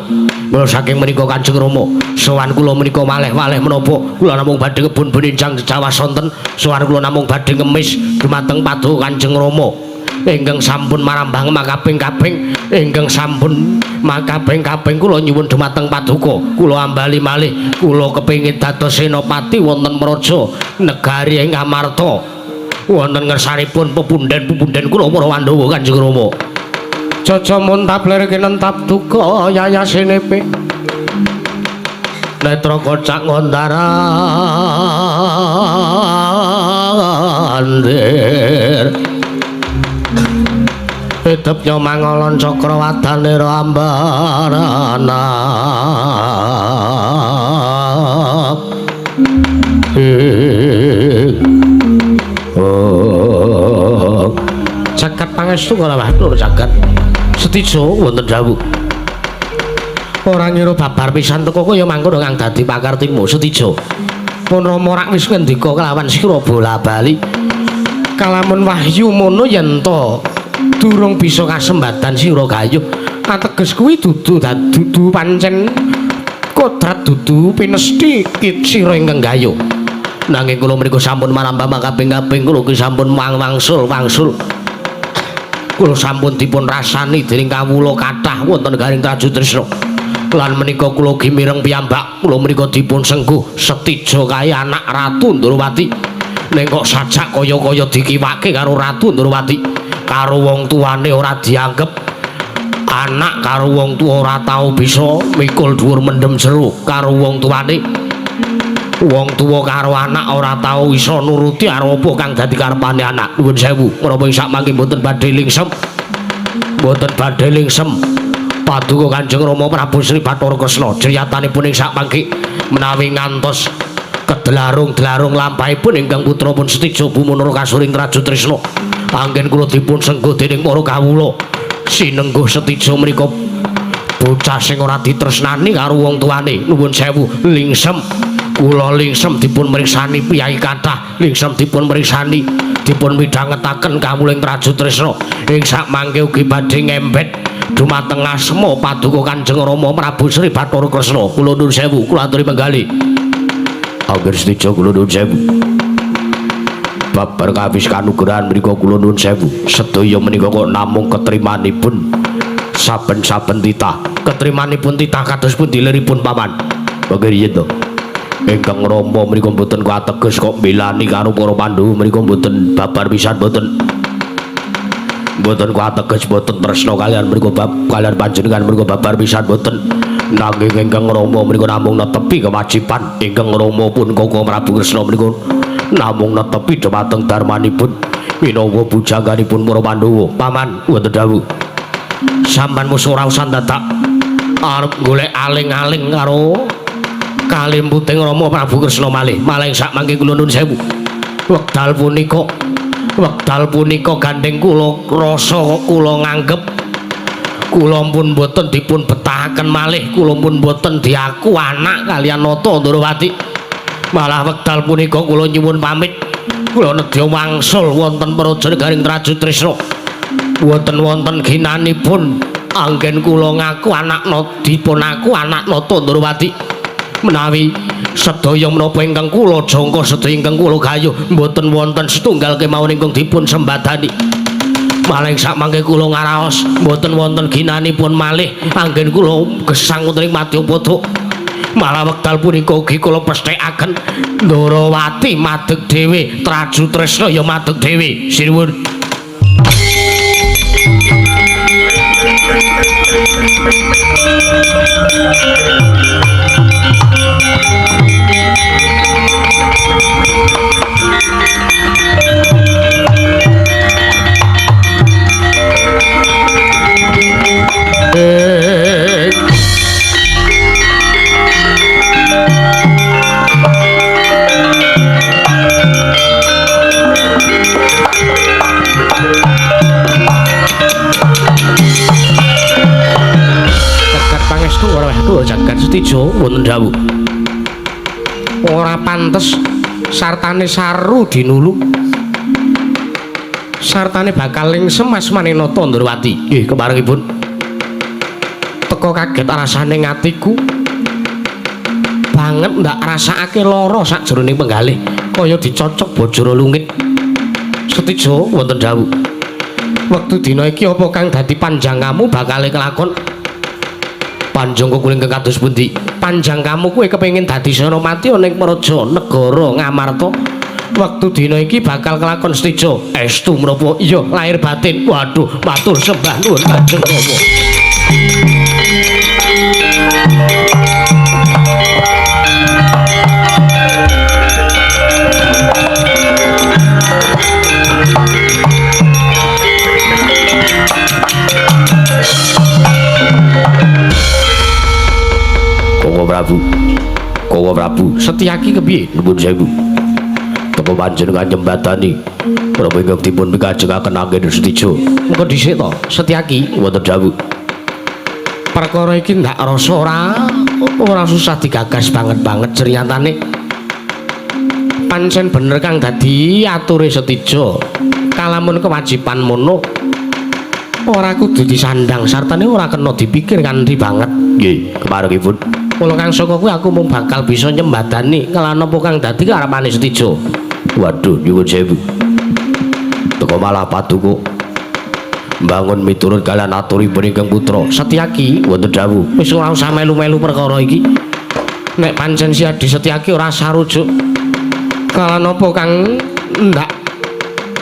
Mula saking menika Kanjeng Rama sowan kula menika malih-malih menapa kula namung badhe kebun benenjang jejawas sonten sowan kula namung badhe ngemis dumateng paduka Kanjeng Rama ingkang sampun marambah makaping-kaping ingkang sampun makaping-kaping kula nyuwun dumateng paduka kula ambali malih kula kepengin dados senopati wonten Mraja negari ing Ngamarta wonten ngersanipun pepunden-pepunden kula para Pandhawa Kanjeng Rama. Jaja muntap lir kinentap duka yayasenepe netra kocak ngondarandir edep nyomangalon cakra wadanira ambarana oh jagat pangestu kala watur jagat Setijo wonten dawuh. Ora ngira babar pisan teko kaya mangkono kang dadi pakartimu Setijo. Pun Rama rak wis ngendika kelawan sira bola-bali. Kalamun wahyu mono yen to durung bisa kasembadan sira gayuh. Ateges kuwi dudu dudu pancen kodrat dudu pinesthi sira ingkang gayuh. Nanging kula mriku sampun marambah makaping-kaping kula sampun wangsul-wangsul. Kula sampun dipun rasani dening kawula kathah wonten garing Traju Tresna. Lan menika kula gimireng piyambak, kula menika dipun sengguh Setijo kae anak Ratu Ndrawati. Ning kok sajak kaya-kaya dikiwake karo Ratu Ndrawati, karo wong tuane ora dianggep anak, karo wong tuwa ora tau bisa mikul dhuwur mendem jero karo wong tuane. Wong tuwa karo anak ora tau iso nuruti karo apa kang dadi karepane anak. Nuwun sewu, menapa ing sakmangke mboten badhe lingsem. Mboten badhe lingsem. Paduka Kanjeng Rama Prabu Sri Bathara Kresna criyatanipun ing sakmangke menawi ngantos kedelarung-delarung lampahipun ingkang putra pun Setijo Bumunara kasuring Traju Tresna. Anggen kula dipun sengguh dening para kawula. Sinengguh Setijo menika bocah sing ora ditresnani karo wong tuane. Nuwun sewu, lingsem. Kula lingsem dipun mriksani piyai kathah, lingsem dipun mriksani, dipun midhangetaken kawula ing Traju Tresna. Ing sakmangke ugi badhe ngembet dumateng asma paduka Kanjeng Rama Prabu Sri Bathara Kresna. Kula nuwun sewu, kula aturi menggali. Angger Setijo kula nuwun sewu. Babar kawis kanugrahan menika kula nuwun sewu. Sedaya menika kok namung ketrimanipun saben-saben titah. Ketrimanipun titah kados pundi liripun paman? Mangke riyen to. Ingkang Rama menika mboten kuateges kok mbelani karo para Pandhawa menika mboten babar pisan mboten. Mboten kuateges mboten tresna kalian menika bab kalian panjenengan menika babar pisan mboten. Nanging ingkang Rama menika namung netepi kewajiban ingkang Rama pun Koko Prabu Kresna menika namung netepi dhumateng darmanipun minangka bujangganipun para Pandhawa. Paman wonten dawuh. Sampeyan musuh ora usah dadak arep golek aling-aling karo kalimputing Rama Prabu Kresna malih. Malah ing sakmangke kula nuwun sewu. Wekdal punika gandeng kula rasa kok kula nganggep kula pun boten dipun betahaken malih, kula pun boten diaku anak kalian Nata Ndrawati. Malah wekdal punika kula nyuwun pamit, kula nedya wangsul wonten Praja Garing Traju Tresna. Boten wonten ginanipun anggen kula ngaku anak dipun aku anak Nata Ndrawati. Menawi sedaya menapa ingkang kula jangka sedaya ingkang kula gayuh mboten wonten setunggal kemawon ingkang dipun sembadani. Malah ing sakmangke kula ngaraos mboten wonten ginanipun malih anggen kula gesang wonten ing Madyapada. Malah wekdal punika ugi kula pesthekaken Ndrawati madeg dhewe, Traju Tresna ya madeg dhewe. Sinuwun. Setija wonten dawuh. Ora pantes sartane saru dinulu. Sartane bakal lingsem asmane Nata Ndrawati. Nggih, keparengipun. Teka kaget rasane ngatiku. Banget ndak rasakake lara sakjroning penggalih, kaya dicocok bojoro lungit. Setija wonten dawuh. Wektu dina iki apa kang dadi panjangkamu bakale kelakon? Panjangka kula ingkang kados pundi? Panjangkamu kuwi kepengin dadi senopati ana ing praja negara Ngamarta. Wektu dina iki bakal kelakon Setija. Estu menapa? Iya, lahir batin. Waduh, matur sembah nuwun Kanjeng Rama. Koko Prabu. Koko Prabu, Setyaki kepiye? Nuwun sewu. Teko panjenengan nyembatani menapa ingkang dipun pikajengaken anggen Setija. Mengko dhisik to, Setyaki. Wonten dawuh. Perkara iki ndak rasa ora susah digagas banget-banget ceryatane. Pancen bener kang dadi ature Setija. Kalamun kewajiban mono ora kudu disandang sartane ora kena dipikir kanthi banget. Nggih, keparengipun. Kula kang saka kuwi aku mung bakal bisa nyembadani kelan apa kang dadi karepane Setija. Waduh, nyuwun sewu. Teko malah paduka mbangun miturut kalian aturipun ingkang putra. Setyaki Wonten dawuh. Wis ora usah melu-melu perkara iki. Nek pancen si Adi Setyaki ora sarujuk kelawan apa kang ndak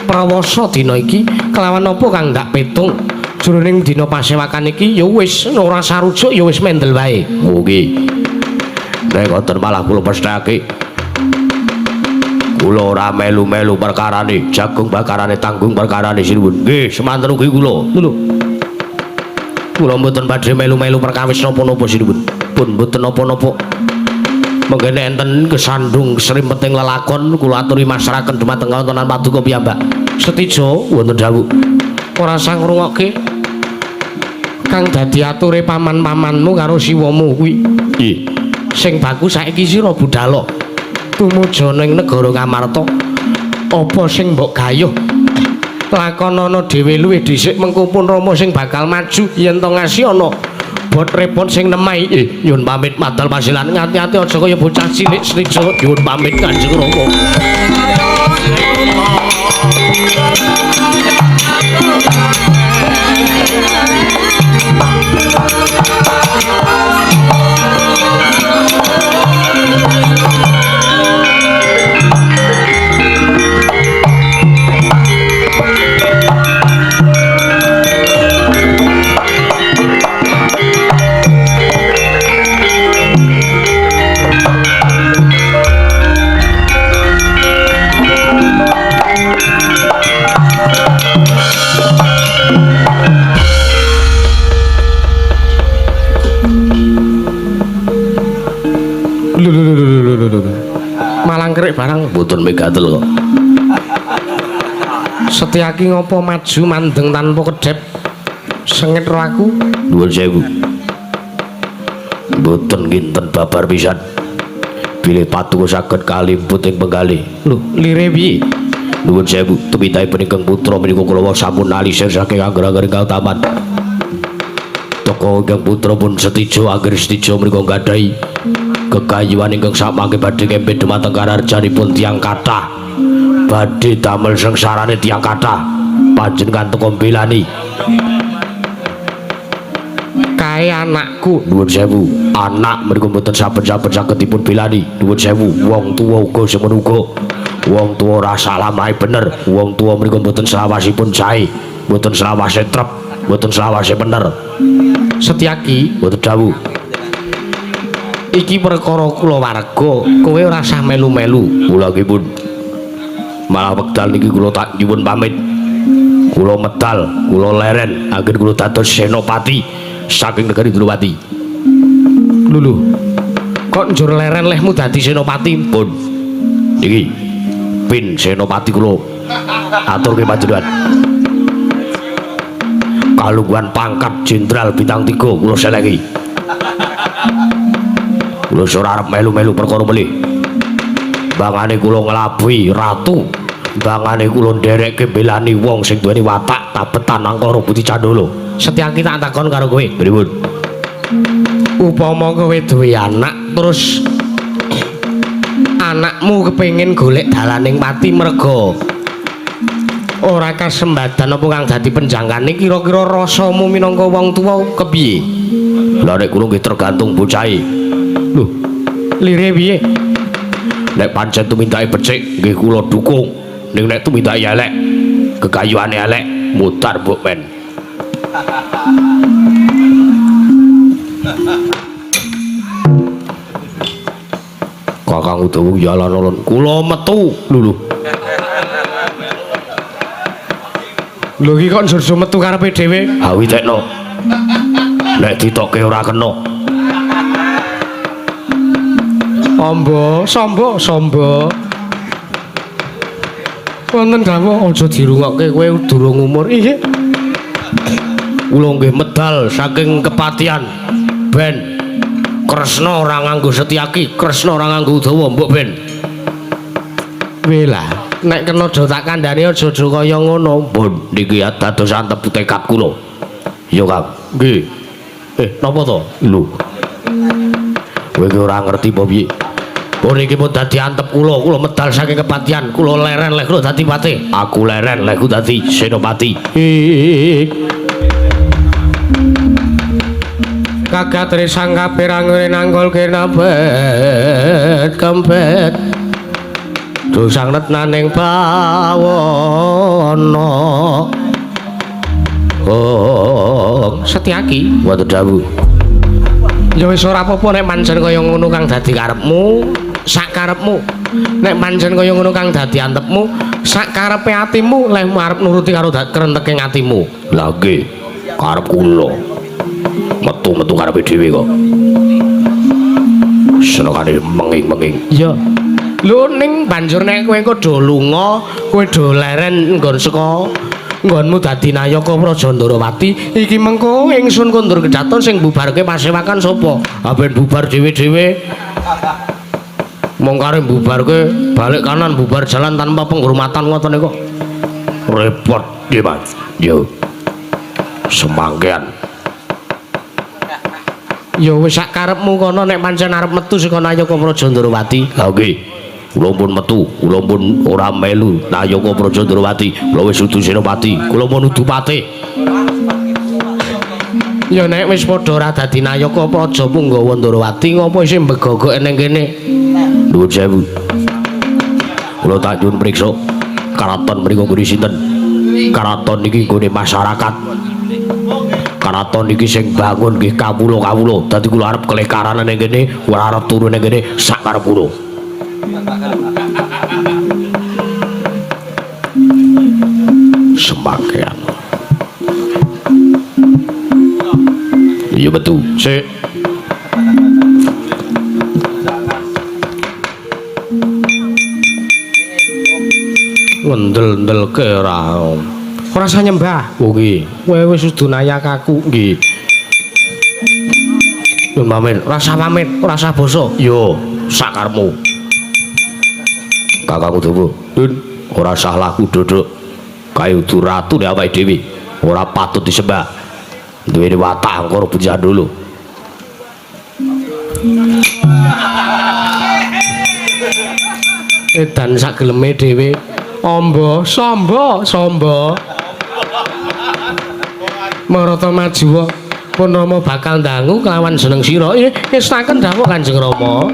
prawasa dina iki, kelawan apa kang ndak petung jroning dina pasewakan iki, ya wis ora sarujuk ya wis mendel wae. Nggih. Nek ngoten malah kula pesthake. Kula ora melu-melu perkarane, jagung bakarane tanggung perkarane sinuwun. Nggih, semanten ugi kula. Lho. Kula mboten badhe melu-melu perkawis napa-napa sinuwun. Pun mboten napa-napa. Mengkene enten kesandung srimpeting lelakon kula aturi masraken dumateng kawontenan paduka piyambak. Setija Wonten dawuh. Ora sang ngrungokke kang dadi ature paman-pamanmu karo siwamu kuwi. Nggih. Sing baku saiki sira budhalo tumuju ning negara Ngamarta. Apa sing mbok gayuh lakonana dhewe luwih dhisik mengko pun Rama sing bakal maju yen to ngasi ana bot repot sing nemahi. Nyuwun pamit madal pasilan, ngati-ati aja kaya bocah cilik Setija. Nyuwun pamit Kanjeng Rama. Malangkerik barang mboten megatel kok. Setyaki ngopo maju mandeng tanpa kedhep sengit ro aku. Nuwun sewu. Mboten nginten babar pisan. Bilih paduka saged kalimput ing penggalih. Lho, lire piye? Nuwun sewu, tumindakipun ingkang putra menika kula sampun alisir saking angger-angger kautaman. Toko ingkang putra pun Setija angger Setija menika nggadahi kekayuan ingkang samangke badhe ngempit dumateng kararjanipun tiyang kathah. Badhe damel sengsarane tiyang kathah. Panjenengan teko mbelani. Kae anakku. Nuwun sewu, anak menika mboten saben-saben saged dipun belani. Nuwun sewu, wong tuwa uga semono uga. Wong tuwa ora salah mae bener. Wong tuwa menika mboten selawasipun sae, mboten selawase trep, mboten selawase bener. Setyaki mboten dawuh. Iki perkara kulawarga, kowe ora usah melu-melu. Kula nggih pun. Malah wekdal niki kula tak nyuwun pamit. Kula medal, kula leren anggen kula dados senopati saking negari Drowati. Lho lho. Kok njur leren lehmu dadi senopati? Pun. Niki pin senopati kula aturke panjenengan. Kalungguhan pangkat jenderal bintang 3 kula selengi. Kula ora arep melu-melu perkara melih. Bangane kula nglabuhi ratu, bangane kula nderekke belani wong sing duweni watak tabetan angkara budi candala. Setyaki tak takon karo kowe. Pripun? Upama kowe duwe anak terus anakmu kepengin golek dalaning pati merga ora kasembadan apa kang dadi penjangkane, kira-kira rasamu minangka wong tuwa kepiye? Lah nek kula nggih tergantung bocahe. Lho, lire piye? Nek pancen tumindake becik nggih kula dukung, ning nek tumindake elek, gegayuhane elek, mutar mbok men. Kakang Udawa ya alon-alon kula metu. Lho lho. Lho iki kok njur metu karepe dhewe? Hawi tekno. Nek ditokke ora kena. Amba, samba, samba. Wonten dawuh aja dirungokke kowe durung umur. Iya. Kula nggih medal saking kepatihan. Ben Kresna ora nganggo Setyaki, Kresna ora nganggo Udawa, mbok ben. Weh lah, nek kena aja tak kandhani aja aja kaya ngono. Pun niki dados antep tekad kula. Ya, Kang. Nggih. Napa to? Lho. Kowe iki ora ngerti apa piye? Pun iki pun dadi antep kula, kula medal saking kepatihan, kula leren leh kula dadi patih. Aku leren leh ku dadi senopati. Kagat risang kapirang nanggol kenabet kempet. Dosang retnaning bawana. Oh, Setyaki wonten dawuh. Ya wis ora apa-apa nek pancen kaya ngono kang dadi karepmu, sak karepmu. Nek pancen kaya ngono kang dadi antepmu, sak karepe atimu lehmu arep nuruti karo krenteke atimu. Lah nggih, karep kula. Metu-metu karepe dhewe kok. Senengane menging-menging. Iya. Lho ning banjur nek kowe engko do lunga, kowe do leren nggon saka nggonmu dadi nayaka Praja Ndarawati, iki mengko ingsun kondur kedaton sing bubarke pasewakan sapa? Ha ben bubar dhewe-dhewe. Mong kare bubarke balik kanan bubar jalan tanpa penghormatan ngoten niku. Repot nggih, Mas. Yo. Semangkean. Ya wis sak karepmu kono nek pancen arep metu saka nayaka Praja Ndarawati. Lah nggih. Kula pun metu, kula pun ora melu nayaka Praja Ndarawati. Kula wis udu senopati, kula pun udu patih. Ya nek wis padha ora dadi nayaka Praja Punggawa Ndarawati, ngopo isih mbegogok ning kene? Nuwun sewu. Kula tak nyuwun priksa karaton mriku nggone sinten? Karaton iki nggone masyarakat. Karaton iki sing bangun nggih kawula-kawula. Dadi kula arep kelekaran ning kene, ora arep turu ning kene sak karep kula. Semangkean. Iya betul. Sik. Ngendel-ndelke ora. Ora usah nyembah. Oh nggih. Kowe wis kudu nayakaku. Nggih. Nyun pamit. Ora usah pamit, ora usah basa. Yo, sak karepmu. Kakangku Dawa, Dun, ora usah laku dodok. Kae udu ratu nek awake dhewe, ora patut disembah. Duweni watak angkara bujandolo. Edan sak geleme dhewe. Amba, samba, samba. Marata majuwa pun Rama bakal ndangu kelawan jeneng sira. Ngestaken dawuh Kanjeng Rama.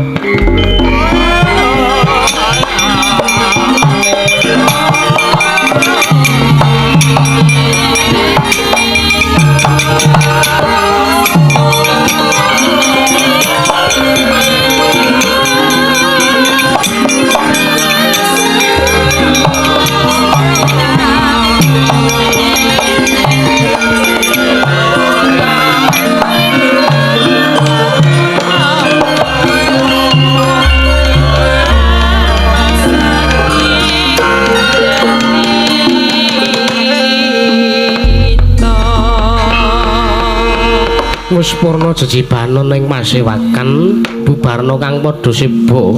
Wis purna jejibanon ing pasewakan bubarna kang padha seba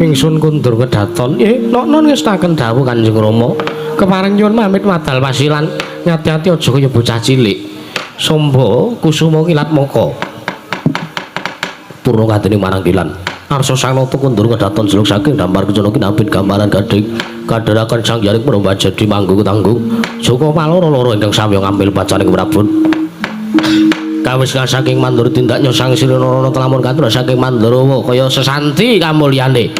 ingsun kundur kedaton. Nokno ngestaken dawuh Kanjeng Rama. Kepareng nyuwun pamit wadal pasilan. Ngati-ati aja kaya bocah cilik. Somba kusuma kilat maka. Purna kadene marang kilan. Arsa sang nata kundur kedaton jeluk saking dampar kencana kinambit gambaran gading kadharaken sang yaring promba jadi manggung tanggung. Joko paloro loro ingkang samya ngambil bacaning Prabun. Kawis saking mandur tindaknya sang Sri Narana telamun katur saking Mandarawa kaya sesanti kamulyane.